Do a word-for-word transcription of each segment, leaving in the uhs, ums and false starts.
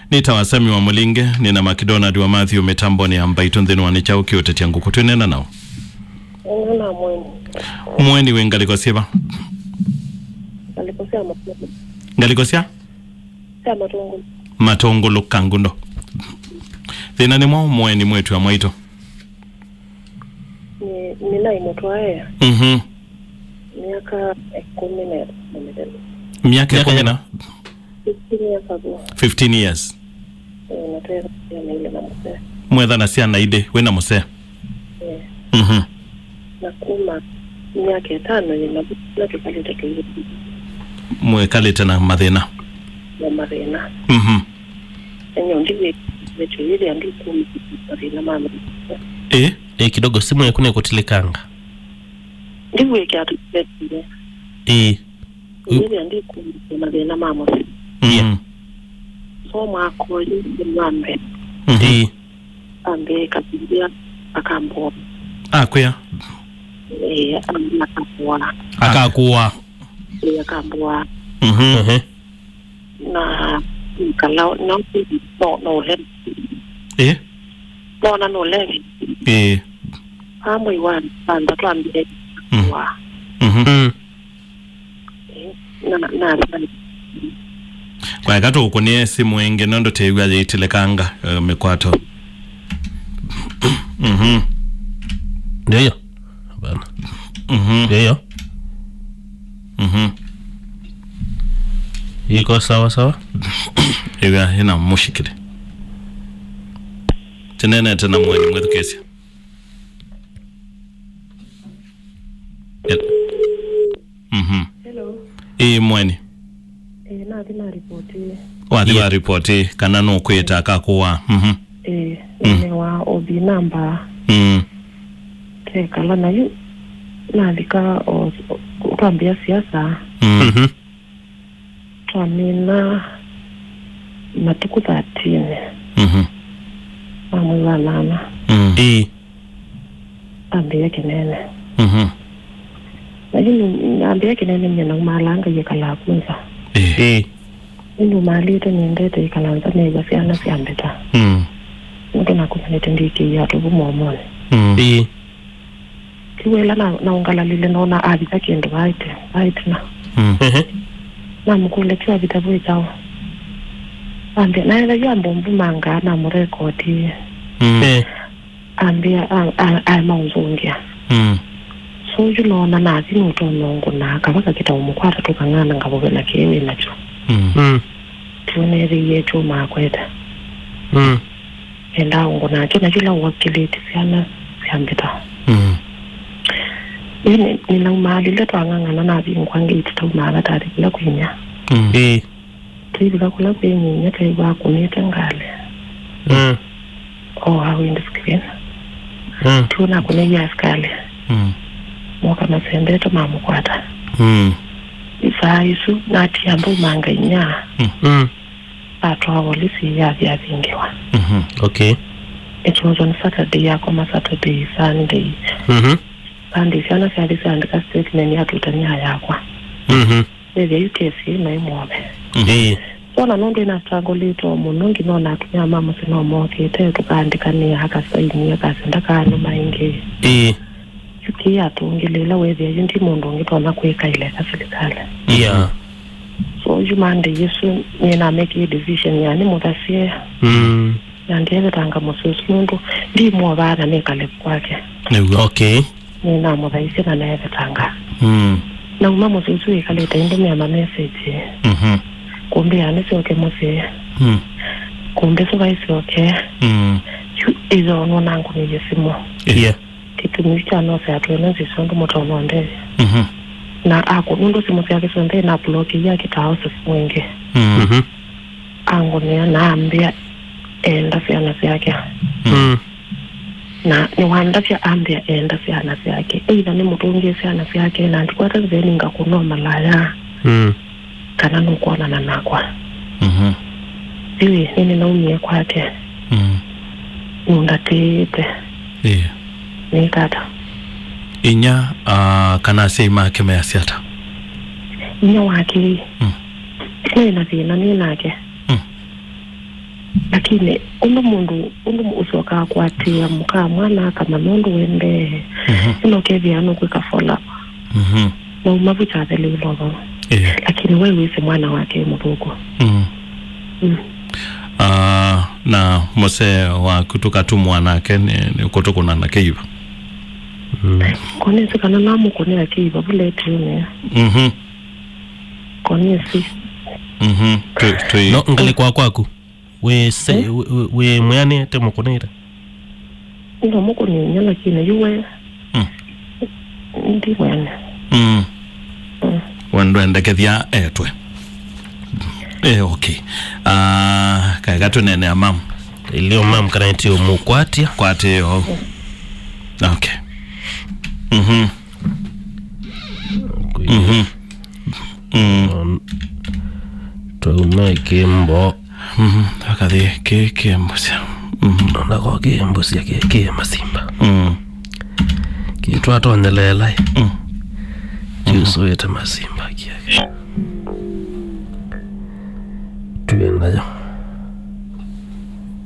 Nĩ ta wa Sami wa Mũlinge, nĩ na McDonald wa Matthew mĩtambonĩ ya Mbaitũ nthĩnĩ wa Nĩ Kyaũ Kĩũtetya Ngũkũ. Twĩneena nao. Nĩ na Mweni. Mweni wĩ ngalĩko syĩva? Ngalĩko sya Matũngũlũ. Ngalĩko sya? Sya Matũngũlũ. Matũngũlũ Kangundo. Thĩna nĩ mwaũ Mweni mwĩĩtu wa mwaitũ? Nĩ, nĩnaĩ mũtwae Mhm. myaka ĩkũmi na ĩtano mĩthelu. Myaka Myaka ĩkũmi na? Fifteen years ago. Fifteen years. Eh, na twethana na mũsee. Mwethana syana ilĩ, wĩ na mũsee? Eh. Mhm. Na kuma myaka ĩtano yĩna na tũkalĩte tũithi. Mwĩkalĩte na mathĩna? Na mathĩna. Mhm. Enye ndivye, ndivye, ndikumi mathĩna ma mathĩna. Eh? Eh, kidogo simu yaku nĩkũtilĩkanga. Ndivyo kiatu kile. Eh. Ndivyo ndikumi mathĩna ma mũsĩ. Mhm. So mwaka ũyũ nĩ wa mbee. Mhm. Eh. Ambĩe kabindia akambũa. Akwĩa? Eh, ambĩe akambũa. Akakuwa. Eh, akambũa. Mhm. Mhm. Na kala no no no le. Eh? No na no le. Eh. Amwe wa anda twambie. Mm. Wa. Mhm. Mm. Eh, na na. Kwa eka tũkũnĩe simũ ĩngĩ nũndũ tĩw'a yĩitilĩkanga, eh, mĩkwato. Mhm. Ndio hiyo. Hapana. Mhm. Ndio hiyo. Mhm. Iko sawa sawa. Ĩw'a ĩna mũshikile. Tũneenete na Mweni mwĩthukĩĩsya. Yep. Mhm. Hello. Ĩĩ Mweni. Eh, nathi na ripoti. Wathi wa Yeah. ripoti kana nũkwĩta akakũwa. Mhm. Eh, Mm. nĩ wa obi namba. Mm. Kekala na yu nalika o, o, twambia siasa. Mm. Mhm. Twamina matukũ thirteen Mhm. ma mwei wa nana. Mm. Ĩĩ. Ambĩa kĩnene. Mhm. Na yu nĩ- ambĩa kĩnene nyie naumalanga yĩkalaa kunza. Ĩĩ. Ĩĩ. Nĩnaumalĩte nĩendete ĩkala nza nĩw'a syana syambĩta. Mm. Nũndũ nakumanĩte ndĩkĩie atovu momonĩ. Mm. Ĩĩ. Kĩu ĩla na- naũngalalile noona avitha kĩndũ vaĩte vaĩtina. Mm. Ehe. Namũkũlya kĩu avitha vwĩ kyaũ. Ambĩa naethaw'a mbombu mangaa namũrekotie. Mm. Eh. Ambĩa a- a- ae maũnzũngĩa. Mm. So yu noona nathi nũtonya ũngũnaa kava kakĩta ũmũkwata tũkang'ana ngavũve na kĩĩ wĩ nakyo. Mm. Mm. Twoneethĩie kyũmaa kwete. Mm. Endaa ũngũ nake na yĩla ũakĩlĩte syana syambĩta. Mm. Yu nĩ- nĩnaumaalile twang'ang'ana navingwa ngĩti taumaa vatatĩ kũla kwĩnya. Mm. Ĩĩ. Tũivika kũla kwĩnyinya twĩw'a akũnĩte ngalĩ. Mm. Oa windscreen. Mm. Tũnakũnĩie asikalĩ. Mm. Moka masembete mamũkwata. Mm. Saa isu natia mbaumanga inya. Mm. Mm. Atwaa volisi yathi athingĩwa. Mhm. Okay. It was on Saturday, yakoma Saturday, Sunday. Mhm. Sunday syana syathi syaandĩka statement ya tutania yakwa. Mhm. Nĩthya yu kesi ĩno ĩ mwove. Mhm. Ĩĩ. Wona nũndũ ĩna struggle ĩtoo mũno, nginya ona atumĩa ma mũsyĩ no mokĩte, tũkaandĩkanĩa, akasaini, akasya ndakaanũma ĩngĩ. Ĩĩ. Yu kĩĩ atũngĩlĩĩla wethĩa yu ndi mũndũ ũngĩ tonya kwĩka ĩleka silikalĩ. Yeah. So yu Monday ĩsu nĩnamekĩie decision ya nĩmũthasye. Mm. Na ndĩevetanga mũsyĩ ũsu nũndũ ndimwovaa na nĩkale kwake. Nĩw'o. Okay. Nĩnamũthaisye na neevetanga. Mm. Nauma mũsyĩ ũsu wĩkalĩte ĩndũmĩa ma message. Mhm. Kũmbĩa nĩsyoke mũsyĩ. Mm. Kũmbĩsũva ĩsyoke. Mm. Yu ĩthoo nũnangũnĩie simũ. Yeah. Kĩtumi kya nose atwene nzĩsĩ ũndũ mũtonya ũndethya. Mhm. Na akũ nũndũ simũ syake syonthe na block ya kĩtao simũ ĩngĩ. Mm. Mhm. Angũnĩa na ambĩa enda syana syake. Mm. Na nĩwandavya ambĩa enda syana syake. Either nĩmũtũngĩe syana syake na ndikwata nzeni ngakũnwa malaya. Mm. Kana nũkwonana nakwa. Mhm. Yu nĩnĩnaumie kwake. Mm. Nũndatĩĩte. Yeah. Nĩkata. Inya, ah, kana asyai make measya ata? Inya wake. Mm. Nĩ na thĩna nĩ nake. Mm. Lakini ũndũ mũndũ, ũndũ ũsokaa kũatĩĩa mũka mwana akamanya ũndũ wendee, Mhm. ĩno kethĩa nũkwĩka follow up. Mhm. Na uma vu kyathele ĩlovo. Eh. Lakini we wĩsĩ mwana wake e mũthũku. Mm. Mm. Ah, na mũsee waku tũkatumwa nake nĩ, nĩ kũtũkũna na kĩiva. Mm. Konĩsĩ kana namũkũnĩa kĩiva vule tiũnĩa. Mhm. Konĩsĩ. Mhm. Tũ, tũ No, ngalĩ kwa kwaku. Wĩ se-, Eh? wĩ, wĩ, wĩ mwĩanĩte mũkũnĩte? Ngamũkũnĩnya, lakini yu we Mm. ndi mwene. Mm. Mm. We ndwendekethya etwe. Eh, okay. Ah, kaeka tũneenea mam. Ilio mam kana ĩtĩ ũmũkwatya. Kwatĩo. Okay. Mhm. Mhm. Mm. Um, twaume kĩmbo. Mhm. Akathi kĩ kĩmbũsya. Mhm. Nako kĩmbũsya kĩ, kĩ masimba. Mm. Kĩtwatonyeleela ĩ. Mm. Kĩusũĩte masimba kĩake. Twĩ nayo.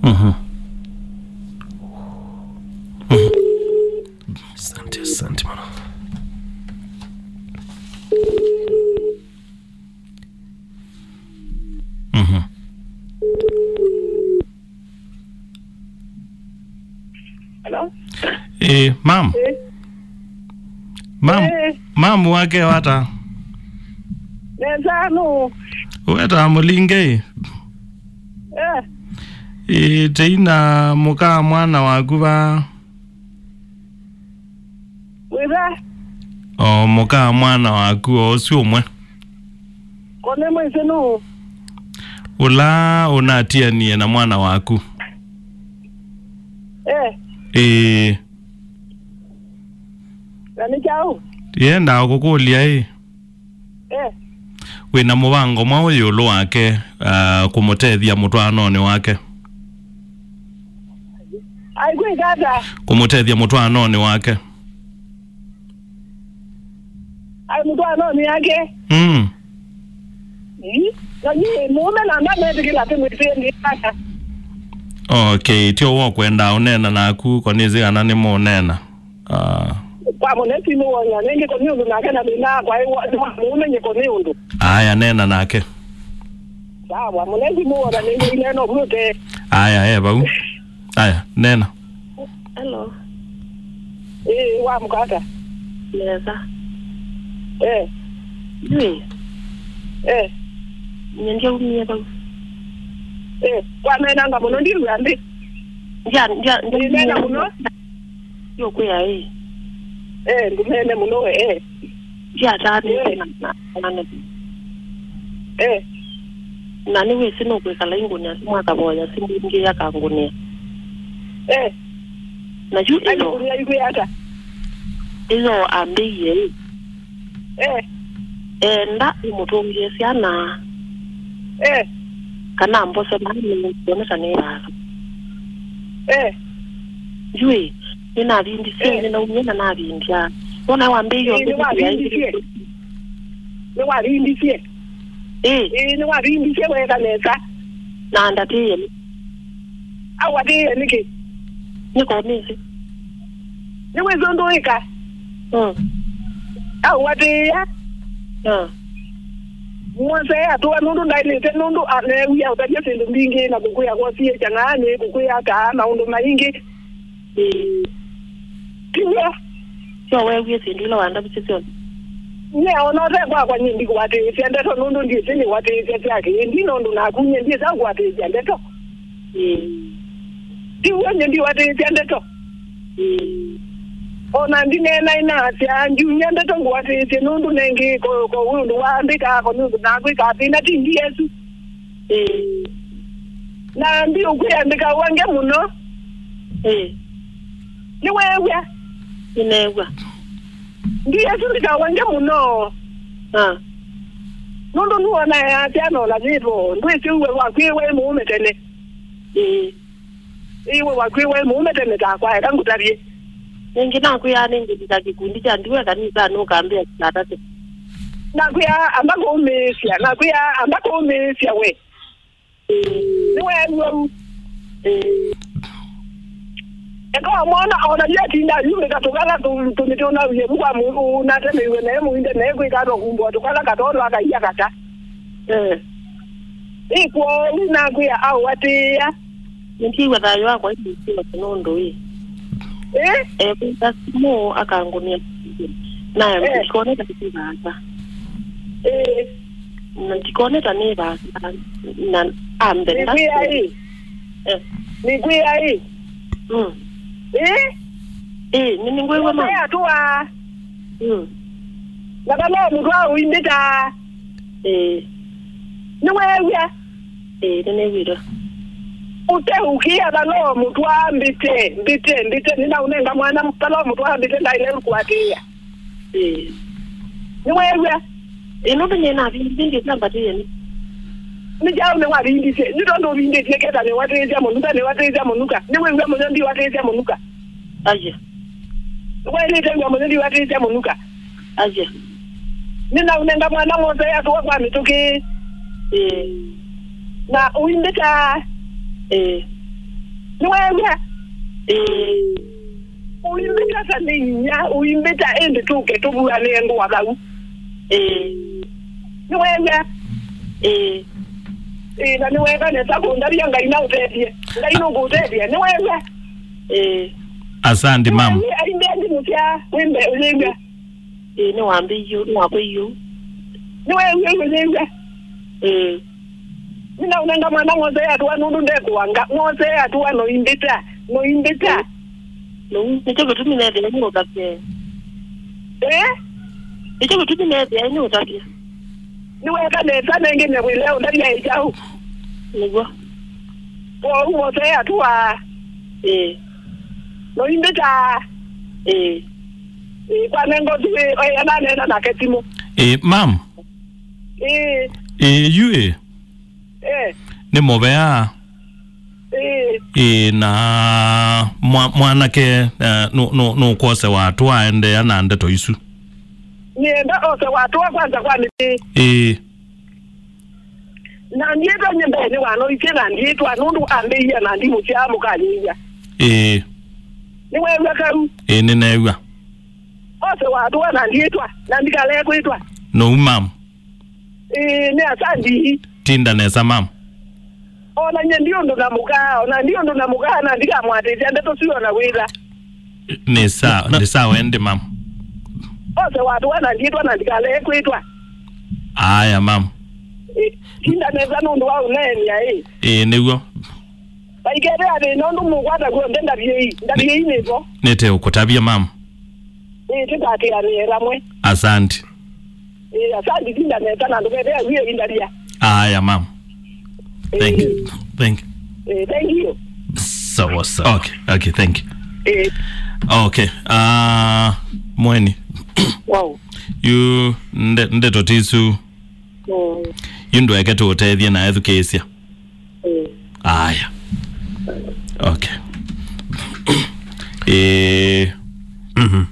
Mhm. Mhm. Asante, asante mũno. Mhm. Hello? Eh, mam. Eh. Mam, Eh. Mam wake wata. Nesa nũ? Weta mũlinge. Eh. Eh, teina mũka mwana waku va. Wĩva? O mũka mwana waku o ũsu ũmwe. Kone mwĩsĩ nũ? Ũla ũnatianie na mwana waku. Eh. Ĩĩ. Na nĩ kyaũ? Yendaa kũkũlya ĩ. Eh. Wĩ na mũvango mwaũ ĩũlũ wake, ah, kũmũtethya mũtwaanonĩ wake? Aikwĩka ata? Kũmũtethya mũtwaanonĩ wake. Ai mũtwaanonĩ yake? Mm. Ii, na nyie mũũme na ndametĩkĩla atĩ mwĩsĩe nĩ ata. Okay, tyo wokwendaa ũneena naku, konĩsĩ kana nĩ mũũneena. Ah. Kwa mũne simũ wonya nĩngĩ kũni ũndũ nake na thĩna akwa ĩ wa, nĩ wa mũũme nyĩ kũni ũndũ. Aya, neena nake. Sawa, mũne simũ wonya nĩngĩ ineno vute. Aya, e vau. Aya, neena. Hello. Ĩĩ, wa mũkata. Nesa. Eh. Ĩĩ. Eh. Nye ndyaumie vau. Eh, kwa menanga mũno ndiw'a nthĩ. Ndya, ndya, ndya. Ĩĩ, nena mũno. Yo kwĩa ĩ. Eh, ndũmene mũno we, eh. Ndiatanĩte Eh. na, na, na nene. Eh. Na nĩwĩsĩ nũkwĩkala ingũnĩa simũ akavoya simũ ingĩ akangũnĩa. Eh. Na yu ĩyo. Aikũnĩa ikwĩ ata? Ĩyo ambĩie ĩ. Eh. Enda ũmũtũngĩe syana. Eh. Kana mbose mami kuoneka nĩ yaka. Eh. Njui, nĩnavindisye, Eh. nĩnaumie na navindya. Wona wambĩie Ĩĩ, ũndũ nĩwavindisye. Nĩwavindisye. Ĩĩ. Ĩĩ, nĩwavindisye weka nesa. Na ndatĩĩe. Awatĩĩe nĩkĩ? Nĩkomĩsĩ. Nĩwĩsĩ ũndũ wĩka? Mm. Awatĩĩa. Mm. Mwose atũa nũndũ ndaĩlĩte nũndũ aneewia ũtavya syĩndũ mbingĩ na kũkwĩa kwosie kyang'aanĩ kũkwĩa kaa maũndũ maingĩ. Ĩĩ. Tiw'o? Syo weewie syĩndũ ila wandavisye syonthe? Nyie ona ũte kwakwa nyie ndikũatĩĩsya ndeto nũndũ ndyĩsĩ nĩwatĩĩsya sya kĩĩ. Ndi nũndũ naku nyie ndyĩsa kũatĩĩsya ndeto. Ĩĩ. Tiw'o nyie ndiwatĩĩsya ndeto? Ĩĩ. Ona ndineena inasya ndiumya ndeto ngũatĩĩsye nũndũ nengĩ ko, ko ũndũ waandĩka ko nĩ ũndũ nakwĩka thĩna ti ndi Yesu. Ĩĩ. Na ndi ũkwĩandĩka wange mũno. Ĩĩ. Nĩweew'a? Nĩneew'a. Ndi Yesu ndikawange mũno. Ah. Nũndũ nũona easya no na yĩvo ndwĩsĩ uwe wakwĩwe mũũme tene. Ĩĩ. Iwe wakwĩwe mũũme tene takwa eka ngũtavye. Nĩngĩ nakwĩaa nĩngũthika kĩkundi kya ndiwe kanisanĩ ũkambĩa kĩtatate. Nakwĩaa amba kũũmĩĩsya, nakwĩaa amba kũũmĩĩsya we. Nĩweew'a u. Eka wamwona, ona yu atinda ayumĩka tũkala tũ-, tũmĩtĩ ũnawie vu kwa mũ-, ũnatemeiwe naĩ mũinde naĩ kwĩka atwa kumbũa tũkala katolo akaia kata. Eh. Ĩ kwoou nakwĩa aũatĩĩa. Nĩndiw'a thayũ wakwa ĩmũsyoka nũndũ ĩ. Eh? Ekwĩta simũ akangũnĩa. Na Eh. ndikoneta nĩ vaasa. Eh. Na ndikoneta nĩ vaasa. Na ambe Nĩkwĩa ĩ. Eh. Nĩkwĩa ĩ. Mm. Eh? Eh, nĩ nĩngwĩw'a ma. Nĩkwĩa tũa. Mm. Na vala mũtwa ũimbĩta. Ĩĩ. Nĩweew'a? Ĩĩ, nĩnĩw'ĩte. Ũteũkĩa vala mũtwa mbĩte, mbĩte, mbĩte, nĩnaũnenga mwana vala mũtwa mbĩte ndaĩle kũatĩĩa. Ĩĩ. Nĩweew'a? Ĩĩ, nũndũ nĩnavindisye sambatĩeni. Nĩ kyaũ nĩwavindisye? Nĩ tondũ ũvindĩtye keta nĩwatĩĩsya mũnuka, nĩwatĩĩsya mũnuka. Nĩwĩw'a mũyo ndiwatĩĩsya mũnuka. Aye. Waĩlĩte w'a mũthĩ ndiwatĩĩsya mũnuka. Aye. Nĩnaũnenga mwana wose atũa kwa mĩtũkĩ. Ĩĩ. Na ũimbĩta. Ĩĩ. Nĩweew'a? Ĩĩ. Ũimbĩta ta nĩ inya, ũimbĩta ĩndĩ tũke tũvuanĩe ngũa vau. Ĩĩ. Nĩweew'a? Ĩĩ. Ĩĩ, na nĩweeka nesa kũndavya Ngai na ũtethye. Ngai nũkũũtethya. Nĩweew'a? Ĩĩ. Asante, mam. Nĩweew'a? Aimbĩa ndimũsya wĩmbe ũyĩw'a. Ĩĩ, nĩwambĩie ũu, nĩwakwĩie ũu. Nĩweew'a ũyĩw'a? Ĩĩ. Nĩnaũnenga mwana ng'ose yatũa nũndũ ndekũanga. Ng'ose yatũa noimbĩta. Noimbĩta. Nũu, nĩkyo kĩtumi neethĩa nĩũtavye. Ĩĩ? Nĩkyo kĩtumi neethĩa nĩũtavye. Nĩweka nesa nengĩ nyawĩle ũndavya ĩkyaũ. Nĩw'o. Kwoou wose atũaa. Ĩĩ. Noimbĩtaa. Ĩĩ. Ĩĩ, kwanenga ũsu ĩĩ, ĩĩ, ananeena nake simũ. Ĩĩ, mam. Ĩĩ. Ĩĩ, yu ĩĩ. Eh. Nĩ mũvea. Ĩĩ. Ĩĩ, na mwa-, mwanake, eh, nũ-, nũ-, nũkwose watũa aendeea na ndeto isu. Nĩenda ose watũa kwanza kwa mĩtĩ. Ĩĩ. Na ndiĩtwa nye mbee nĩwanoisye na ndiĩtwa nũndũ ambĩie na ndimũsyaa mũkayĩĩa. Ĩĩ. Nĩweew'a kau? Ĩĩ, nĩneew'a. Ose watũa na ndiĩtwa na ndikalee kwĩtwa. Nũu, mam. Ĩĩ, nĩ asandi. Tinda nesa, mam. Ona nye ndi ũndũ na mũkaa, ona ndi ũndũ na mũkaa, na ndikamwatĩsya ndeto sio na wĩtha. Nĩ sawa, nĩ sawa, endi, mam. Ose watũa na ndiĩtwa na ndikalee kwĩtwa. Aya, mam. Ĩĩ, tinda nesa nũndũ wa ũneenia, ĩ. Ĩĩ, nĩw'o. Vaikethĩa thĩna ũndũ mũkwata kw'onthe ndavyei, ndavyei nĩvo. Nĩte ũkũtavya, mam. Ĩĩ, tũtatĩanĩe vamwe. Asante. Ĩĩ, asante, tinda nesa na ndũkethĩa wĩ ĩvinda lya. Aya, mam. Thank you. Ĩĩ. Thank you. Ĩĩ, thank you. Sawa, sawa. Okay, okay, thank you. Ĩĩ. Okay. Ah, mweni. Wow. Yu nde-, ndeto tisu. Mm. Yu ndweke tũũtethye na ethukĩĩsya. Mm. Aya. Okay. Eh. Mhm.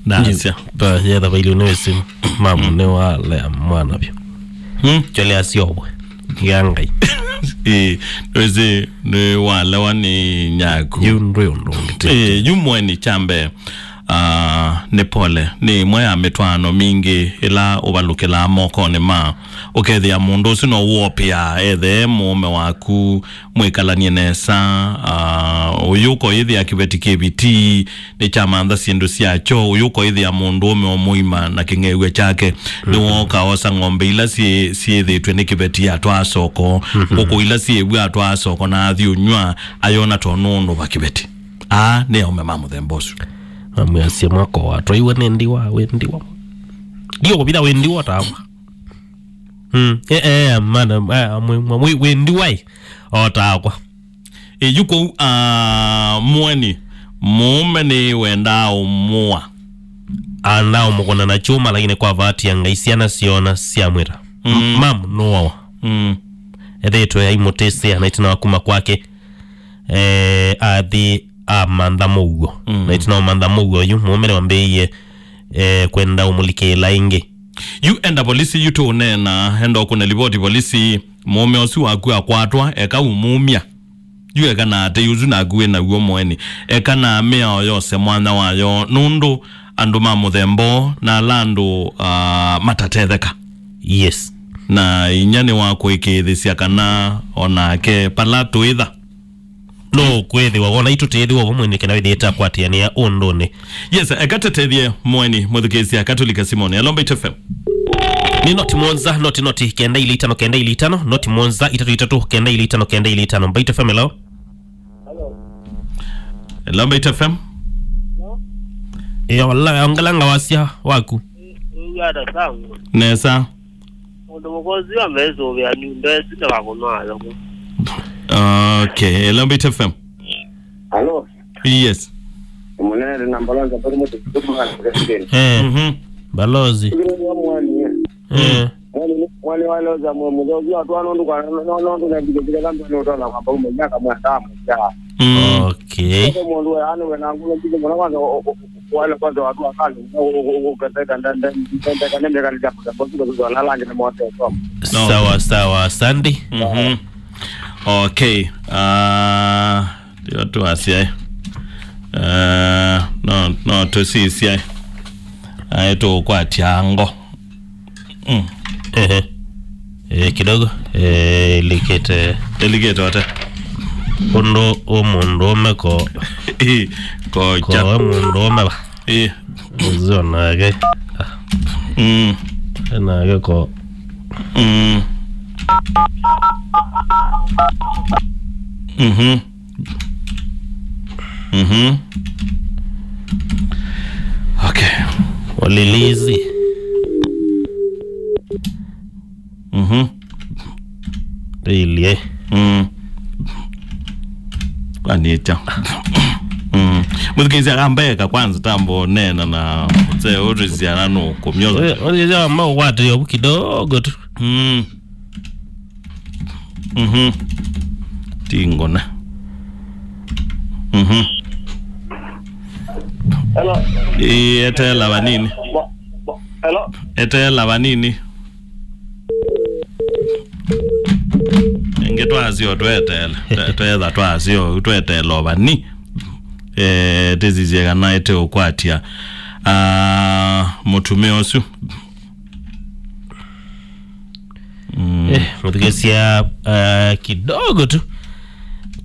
Nasya. Ba, yetha vailio nĩ simu. Mamu nĩ walea mwana vyo. Hmm? Chole asiobwe. Ya Ngai. Eh, wezi nĩ walewa nĩ nyaku. Yu ndwe ũndũ ũngĩ. Eh, yu mweni chambe. Ah, nĩ pole. Nĩ ĩmwe ya mĩtwaano mingĩ ĩla ũvalũkĩlaa mokonĩ ma, ũkethĩa mũndũ ũsu no wopĩa ethee mũũme waku mwĩkalanie nesa. Ah, ũyũ ũkoyĩthĩa kĩveti kĩviti nĩ kyamantha syĩndũ syakyo, ũyũ ũkoyĩthĩa mũndũũme o mũima na kĩng'ew'e kyake. Nĩwooka osa ng'ombe ila syĩ-, syĩthĩtw'e nĩ kĩveti atwaa soko, ngũkũ ila syĩw'a atwaa soko na athi ũnyw'a, ayona to nũũnũva kĩveti. Aa nĩ aũme ma mũthemba ũsu. Mamwĩasya mwako watwaiwe nĩ ndiwa, wĩ ndiwa. Ndio kũvitha wĩ ndiwa ũtaakwa. Mm. Eh, eh, mana, eh, mwe, mwe, wĩ, wĩ ndiwa ĩ, ũtaakwa. Ĩ, yu kũu, ah, mweni, mũũme nĩ wendaa ũmũa. Andaa ũmũkũna na kyũma, lakini kwa vaati ya Ngai syana syona syamwĩta. Mm. Mam, nũawa. Mm. Ethĩĩtwe aimũtĩsĩa na ĩtina wa kuma kwake. Eh, athi amantha mũuo. Mm. Na ĩtina wa mantha mũuo yu, mũũme nĩwambĩĩie, eh, kwenda ũmũlikĩĩla ĩngĩ. Yu enda polisi, yu tũũneena, enda ũkũne livoti polisi, mũũme ũsu waku akwatwa, eka ũmumya. Yu eka na atei ũsu naku wĩ naw'o Mweni. Eka na mĩao yose mwanya wayo, nũndũ andũ ma mũthemba ũũ na ala andũ, ah, matatetheka. Yes. Na inya nĩ wa kũĩkĩĩthĩsya kana o nake pala tũĩtha. No kwĩthĩwa wona itũtĩĩthĩwa ũmwe nĩ kana wĩthĩĩte akwatĩanĩa ũndũnĩ. Yes, eka tũtethye Mweni mũthukĩĩsya Katolika Simoni. Hello, Mbaitu F M. Nĩ noti mũonza, noti, noti, kenda ili itano, kenda ili itano, noti mũonza, itatu itatu, kenda ili itano, kenda ili itano. Mbaitu F M, hello? Hello, Mbaitu F M. Ĩyo, la, ongelanga wasya waku. Ĩĩ, ĩĩ, ata sangu. Nesa. Mũndũ mũkosi wa mbesa ũvea nyũmba ĩsu ndakakũnwa aloko. Okay, hello, Mbaitu F M. Hello. Yes. Mũnene na Mbalonza bali moto kutoka kwa president. Eh. Mhm. Balozi. Ndio mwa Mweni. Eh. Mweni, Mweni wale za mwe mdozi watu wano ndo kwa no no ndo na vile vile kama ndo na kwa baume nyaka mwa damu ya. Mm. Okay. Kwa mwandu ya ano wena ngulo mbili mwana kwanza o- o- o- wale kwanza watu wakali ukateka ndanda ndanda kanende kali japo kwa kwa kwa langi na mwa kwa. Sawa sawa, asante. Mhm. Okay. Ah, ndio tu asiae. Ah, no no tusisiae. Aetu kwa tiango. Mm. Ehe. Eh, kidogo. Eh, ilikĩte. Ilikĩte ate. Ũndũ ũmũndũũme ko. Ĩ, ko ko cha. Ũmũndũũme ba. Ĩ. Ũzio nake. Mm. Nake ko. Mm. Mhm. Mhm. Okay. Walilizi. Mhm. Ilie. Mm. Kwanicha. Mm. Mũthukĩĩsya kambeka kwanza tambo nena na mzee ũtwĩsya nanu kumyoza. Oye, oye, amba ukwate yobu kidogo tu. Mm. Mhm. Tingona. Mhm. Hello. Ĩ, eteela vanini. Bo- bo- Hello. Eteela vanini. Ĩngĩ twasyo tweteela. Twe- twetha twasyo tweteela ovani. Eh, tĩsisye kana ĩte ũkwatya. Ah, mũtumĩa ũsu. Mm. Eh, mũthukĩĩsya, eh, kidogo tu.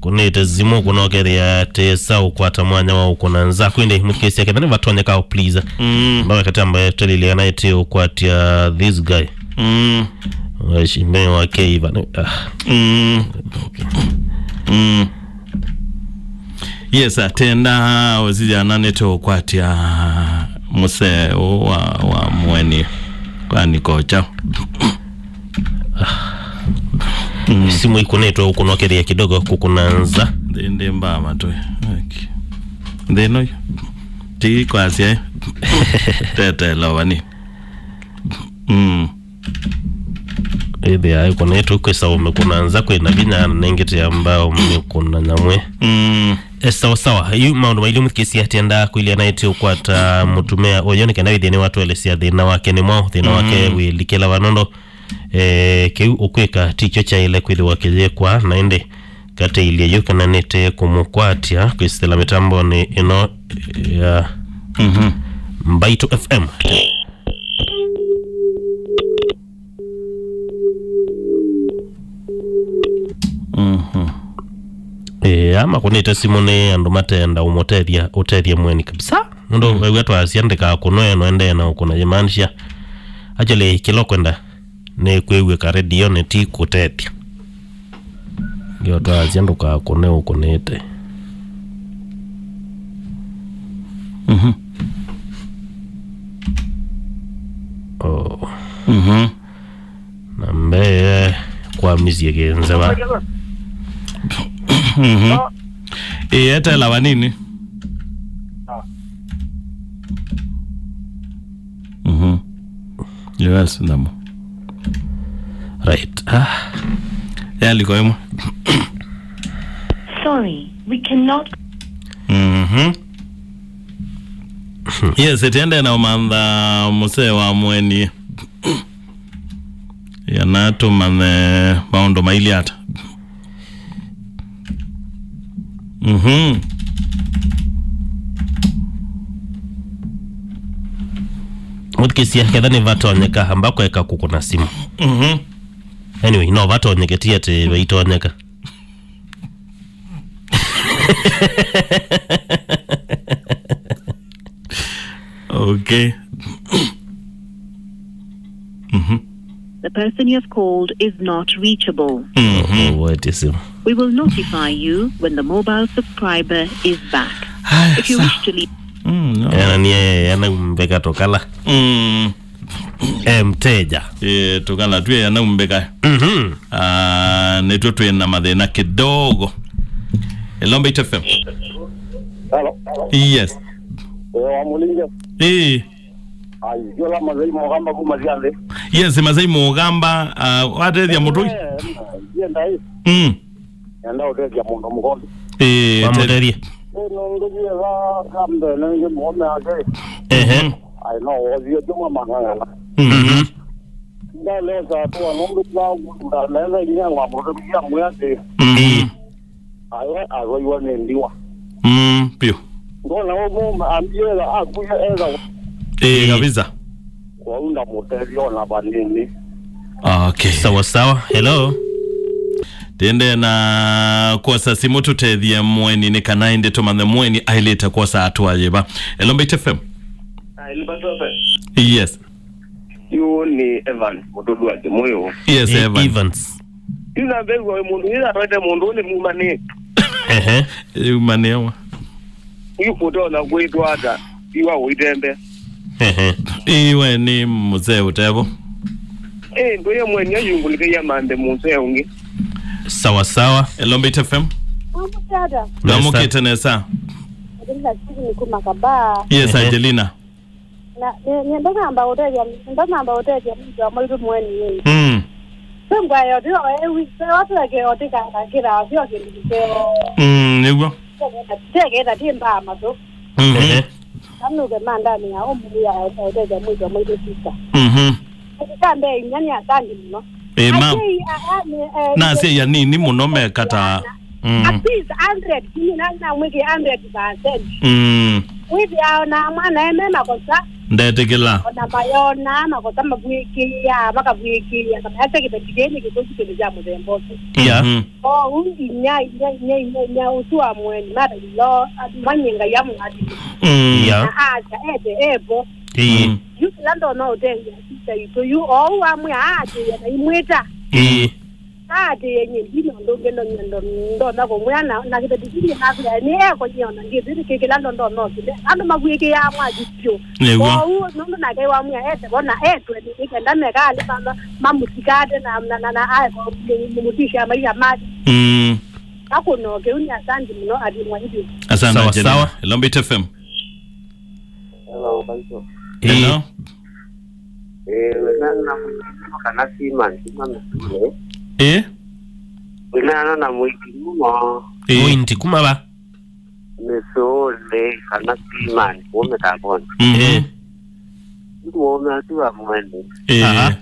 Kũnĩte simũ kũnokethĩa tesa ũkwata mwanya wa ũkũna nza. Kwĩndĩ mũthukĩĩsya ketha nĩvatonyeka, please. Mm. Mbawe katamba twelilya kana ĩte ũkwatya this guy. Mm. Washime wa Keiva. Ah. Mm. Mm. Yes, atenda ũsijana nĩtũkwatya mũseo wa, wa Mweni kwani kocha. Mm. Simu ikunetwe ukunokethia kidogo kukuna nza. Ndi, ndi mbaa matwe. Okay. Ndi no. Ti kwasya. Tete lovani. Mm. Ĩthĩa ĩkũnĩtwe kwĩsa ũmĩkũna nza kwĩna vinya, na nengĩte amba ũmĩkũna nyamwĩ. Mm. E, sawa sawa. Yu maũndũ mailĩ mũthikĩsya atiendaa kwĩlya na ĩtĩ ũkwata mũtumĩa ũyũ nĩ kenda wĩthĩe nĩwatũelesya thĩna wake nĩ mwaũ, thĩna wake, mm, wĩlikĩla va nũndũ, eh, kĩu ũkwĩka tikyo kyaĩle kwĩthĩwa kĩyĩkwa, na ĩndĩ katĩilye yu kana nĩte kũmũkwatya kwĩsĩla mĩtambonĩ ĩno ya, mhm, Mbaitũ F M. Mhm. Ĩĩ, aa makũnĩte simũ nĩ andũ matenda ũmũtethya, ũtethya Mweni kabisa. Nũndũ, mm, wew'a twasya ndĩkakũnwe, no endee na ũkũna yĩmaanisha. Actually, kĩla ũkwenda nĩ kwĩw'ĩka redionĩ, ti kũtethya. Ndio twasya ndũkakũne ũkũnĩte. Mhm. Oh. Mhm. Na mbee kwamisye kĩnzeva. Mhm. Ĩĩ, etela vanini. Mhm. Yes, namo. Right. Ah. Yaliko ĩmwe. Sorry, we cannot. Mhm. Yes, ĩtiende na ũmantha mũsee wa Mweni. Yana tũmanye maũndũ mailye ata. Mhm. Mũthikĩsya, ketha nĩvatonyeka, amba kweka kũkũna simũ. Mhm. Anyway, no vatonyeke, ti atĩ vaitonyeka. Okay. Mhm. The person you have called is not reachable. Mhm. What is it? We will notify you when the mobile subscriber is back. Haya, if you sawa. Wish to leave. Mm, no. Ena ni ena umbeka tokala. Mm. Eh, mteja. Eh, tokala tu ya naumbeka. Mhm. Ah, netwo twĩ na mathĩna kidogo. Hello, Mbaitu F M. Hello. Yes. Eh, wa Mulinge. Eh. Ai, yola Mazai Mogamba kuma Ziande. Yes, Mazai Mogamba, ah, watethia mũtũi? Eh, ndienda hii. Mm. Nenda ũtethia mũndũ mũkũndũ. Eh, wamũtethie. Ĩ nũndũ thietha kambe nenge mũũme ake. Ehe. Ai, no wothie juma mang'ang'ana. Mhm. Ndalesa tu nũndũ twa ndanetha inya ngwa mũtũmia mwĩatĩ. Mhm. Awe arwaiwa nĩ ndiwa. Mm, pio. Ndona ũmũma ambiela akuya etha. Eh, kabisa. Kwaunda mũtethio na vanini. Okay. Sawa sawa. Hello. Tende na kwosa simũ tũtethie mweni nĩ kana ĩndĩ tũmanye mweni ailĩte kwosa atwaye va. Hello, Mbaitu F M. Yes. Yu nĩ Evans, mũtũlu wa Kĩmũyũ. Yes, Evans. Evans. Yu nambew'a mũndũ ĩla atwaĩte mũndũ nĩ mumanĩ. Ehe. Yumanĩwa. Yu ũtonya kwĩtwa ata? Iwa ũitembe. Ehe. Iwe nĩ mzee ũtevo. Eh, ndũye mweni ayungũlĩkĩia manthe mũsee ũngĩ. Sawa sawa. Hello, Mbaitu F M. Mambo tata. Namũkĩte nesa. Angelina Stephen kuma Kabaa. Yes, ehe. Angelina. Na, nĩ, nĩ, ndanamba ũtethya, ndanamba ũtethya mũndũ wa mwaitũ mweni. Mm. Sengwa yote, ewi, watu wake yote kanga kila, sio kindu kiseo. Mm, nĩguo. Teketa, teketa, ti mbaa matũ. Mhm. Ehe. Anuke mandani ya ũmũthĩ ya ũtethya mwĩtwa mwĩtũ sister. Mhm. Kambe inyani asandi mũno. Eh, ma. Asyai, a, a, nĩ, eh, na asyai anini mũno mekata. Mm. At least hundred, kumi na na mwĩkĩ hundred percent. Mm. Wĩthĩaona mwana eme makosa. Ndetĩkĩla. Ona mayona makosa mavwĩkĩĩa, makavwĩkĩĩa, kana ase kĩveti kĩĩ nĩ kĩkũsi kĩndũ kya mũthemba ũsu. Yeah. Mhm. Kwoou inya, inya, inya, inya, inya ũsu wa mweni, mother-in-law, manye Ngai amũathime. Mm. Yeah. Na asa, ete, evo. Ĩĩ. Mm. Yu kĩla ndona ũtethya sister itũ yu, ou wamwĩa aatĩĩa na imwĩta. Ĩĩ. Aatĩĩa nyie ndina ũndũ ũngĩ ndo nyendo ndonya kũmwĩa na, na kĩveti kĩngĩ navia nĩ ekonyie ona ngĩthĩ kĩ kĩla ndo ndona ũkĩle. Andũ mavwĩkĩaa mwathi vyũ. Nĩw'o. Kwoou nũndũ nake wamwĩa ete vo na etwe nĩ kenda meka alĩ ma, ma, mamũsikate na, na, na, na aeko mũmutisha maisha make. Mm. Akũno kĩu nĩ asandi mũno athimwa ithyĩ. Asante. Sawa, Angelina. Sawa. Hello, Mbaitu F M. Hello, Mbaitu. Hello. Eh, wĩna na mũingĩ mũno kana sima nzima mĩsule. Eh? Wĩna na mũingĩ mũno. Eh. Mũinti kuma va? Mĩsũlĩ kana simani kũu mĩtambonĩ. Mhm. Eh. Nĩ mũũme ũsu wa mwene. Eh. Aha.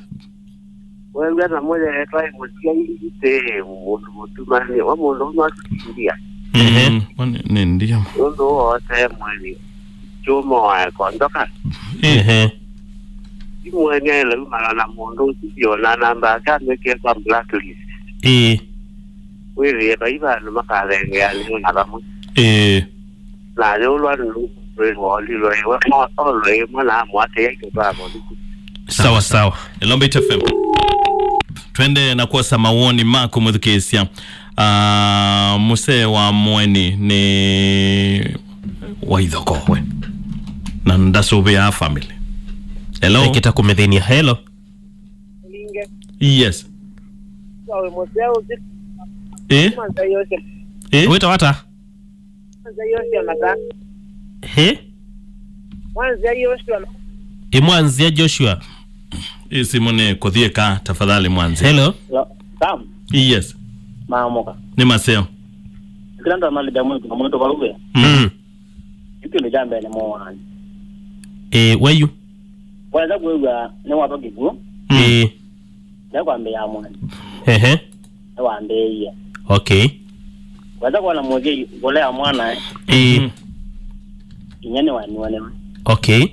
Weew'a na mũyeetwa ĩmũtia iitĩ mũndũ mũtumani wa mũndũ ũmwe atutindia. Mhm. Ehe. Wa nĩ, nĩ ndia. Nũndũ woose mwene kyũma wae kondoka. Eh. Ehe. Ti mwene aĩle umana na mũndũ ũsu vyũ na namba yake amĩkĩe kwa blacklist. Eh. Wĩthĩe vai vandũ makathengea nĩ na vamwe. Ĩĩ. Na yũlwa nũwĩwolilwe iwe olwe imwe na amwatĩĩa itũtwaa volisi. Sawa, sawa. Hello, Mbaitu F M. Twende na kwosa mawoni maku mũthukĩĩsya. Ah, mũsee wa mweni nĩ wa ithokowe. Na ndasũvĩaa family. Hello? Ekĩta kũmĩthĩnia. Hello? Yes. Wawe mũseo ũsu. Eh? Mwanza yoshe. Eh? Wĩtawa ata? Mwanza yoshe mata. Eh? Mwanza yoshe mata. Ĩ Mwanzia Joshua. Ĩ simũ nĩ kũthiĩka, tafadhali Mwanzia. Hello. Hello. Sam. Yes. Maamoka. Nĩ maseo. Kila ndo mali damu kwa mtu kwa uwe. Mm. Yu kĩndũ kya mbee nĩ mũwaani. Ĩĩ, we yu? Wesa kwĩw'a nĩwatwa kĩkw'ũ. Mm. Ĩĩ. Ndekwambĩĩa mwene. Ehe. Nĩwambĩĩie. Okay. Weza kuona mũthei ngũla ya mwana, eh. Ĩĩ. Mhm. Inya nĩ waniwa nĩwe. Okay.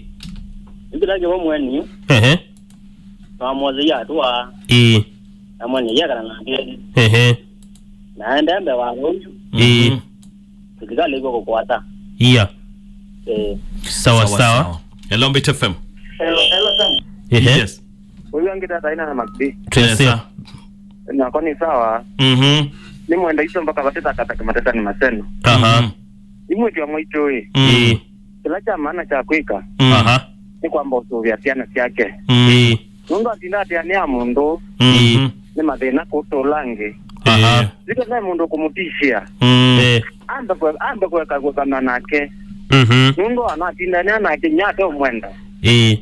Nĩkĩla kĩvo mweni, Ehe. na mũthei atũa, Ĩĩ. na mweni yekana nake. Ehe. Na aende mbee wa ũyu. Ĩĩ. Mhm. Tũtikalĩkwe kũkwata. Iya. Eh. Sawa, sawa. Hello, Mbit F M. Hello, hello, Sam. Ehe. Yes. Ũyu angĩ tata ina na Makbi. Twese. Yes, sir. Nako nĩ sawa. Mhm. Nĩ mwenda icio mpaka vate takataka mateta nĩ maseno. Aha. Mhm. Imwe twa mwaitũ ĩ. Mm. Ĩĩ. Kĩla kya maana kya kwĩka Mm. Aha. nĩ kwamba ũsũvĩa syana syake. Mm. Ĩĩ. Nũndũ atinda atĩanĩa mũndũ Mhm. nĩ mathĩna kũtũla angĩ. Aha. Ĩĩ. Zika naye mũndũ kũmũtishia. Mm. Ĩĩ. Ambe kwe-, ambe kweka kũkana nake. Mhm. Nũndũ anatindanĩa nake nyate ũmwenda. Ĩĩ.